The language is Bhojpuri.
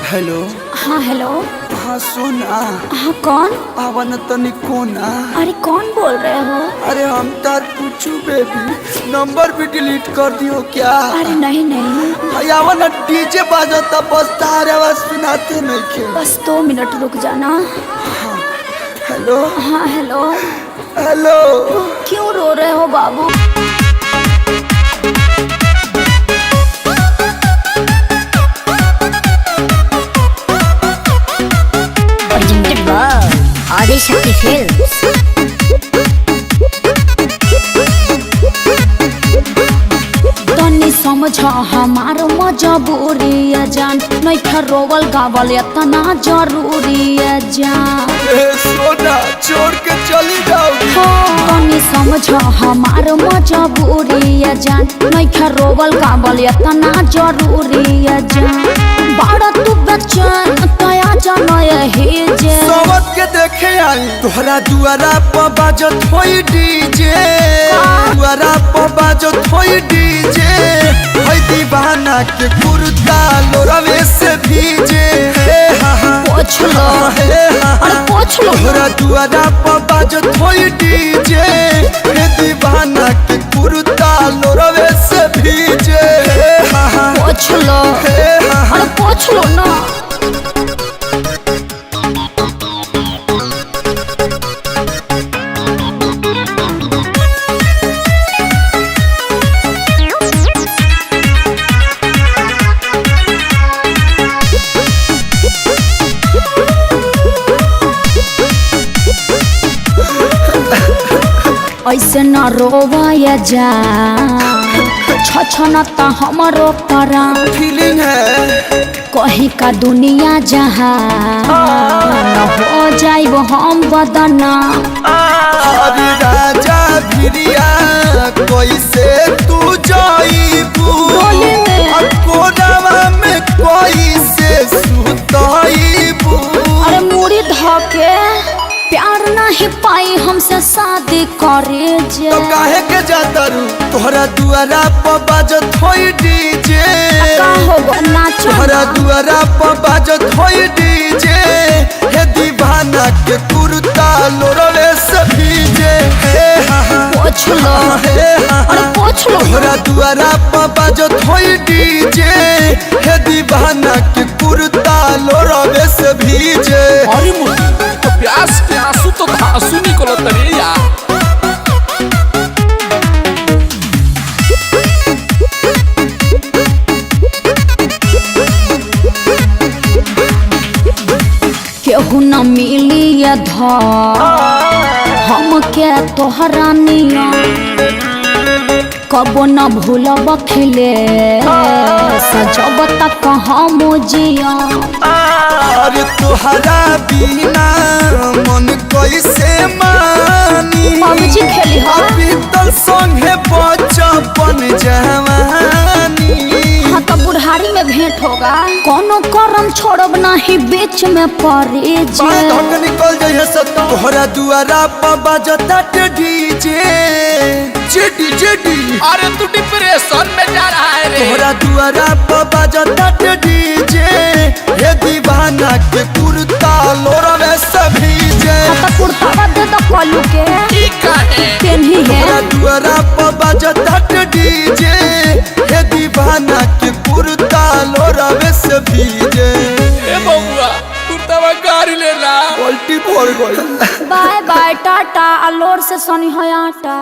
हेलो। हाँ हेलो। हाँ सोना। हाँ कौन? आवन तनी कोना। अरे कौन बोल रहे हो? अरे हम तार पूछू बेबी, नंबर भी डिलीट कर दियो क्या? अरे नहीं नहीं। आवन डीजे बाजता, बस तार आवाज सुनाते नहीं के। बस 2 मिनट रुक जाना। हाँ हेलो। हाँ हेलो। हेलो। क्यों रो रहे हो बाबू? Presented by Adishakti Films. तनी समझ हमार मजबूरी जान, नइखे रोवल गावल इतना जरूरी जान। ए सोना छोड़ के चली जाओगी। तनी समझ हमार मजबूरी जान, नइखे रोवल गावल इतना जरूरी जान। बड़ा तू बेचैन तया जनय हे जे। सवत के देखे आई तोहरा दुआरा पर बाजत होई डीजे, दुआरा पर बाजत होई डीजे। होई दीवाना के कुर्ता लोरवे से भीजे। हे हा हा। पोछ लो। हे हा हा। अरे पोछ लो। तोहरा दुआरा पर बाजत होई डीजे, हे दीवाना के कुर्ता लोरवे से भीजे। हे हा हा। पोछ लो। हे हा हा। अरे पोछ लो ना। ऐसे न रोवाया जा, छछन त हमरो परा। फीलिंग है कहीं का दुनिया जहाँ न हो जाइब हम बदना। अरे राजा भिरिया कैसे तू जाइबू, डोली में। कोरावा में कैसे सुताइबू। अरे मुड़ी धके प्यार नहीं पाई हमसे शादी करे जे। तो काहे के जातारू तोहरा दुआरा पर बाजत होई डीजे। का होगो नाचो तोहरा ना। दुआरा पर बाजत होई डीजे, हे दीवाना के कुर्ता लोरवे से भीजे। हे हा हा। पोछ लो। हे हा हा। अरे पोछ लो। तोहरा दुआरा पर बाजत होई डीजे, हे दीवाना के कुर्ता लोरवे से भीजे। अरे मुर्गी तो प्यास के आंसू तो धांसू निकलत रे यार। केहू न मिली हम के तोहरा निया, कबो न भूलब खिले सजब तक हम जिया। अरे तोहरा बिना मन कैसे मानी, पबजी खेली हो। पीतल संगे बचपन जवानी। हाँ तो बुढ़ारी में भेंट होगा। कोनो करम छोड़ब नहीं बीच में पड़े जे। बाएं धक निकल जाइए सत्ता। तोहरा दुआरा पर बाजता डीजे, जेडी जेडी। अरे तू डिप्रेशन में जा रहा है रे। तोहरा दुआरा पर बाजता डीजे, हे दीवाना के कुर्ता लोरवे से भीजे। हाँ तो कुर्ता दे दो कलू के की काहे? पेन्ही है। तोहरा दुआरा पर बाजता डीजे, हे दीवाना के कुर्ता लोरवे से भीजे। ए बबुआ कुर्तावा गाड़ी लेना। पलटी भर गई। बाय बाय टाटा, अलोर से सोनी है आटा।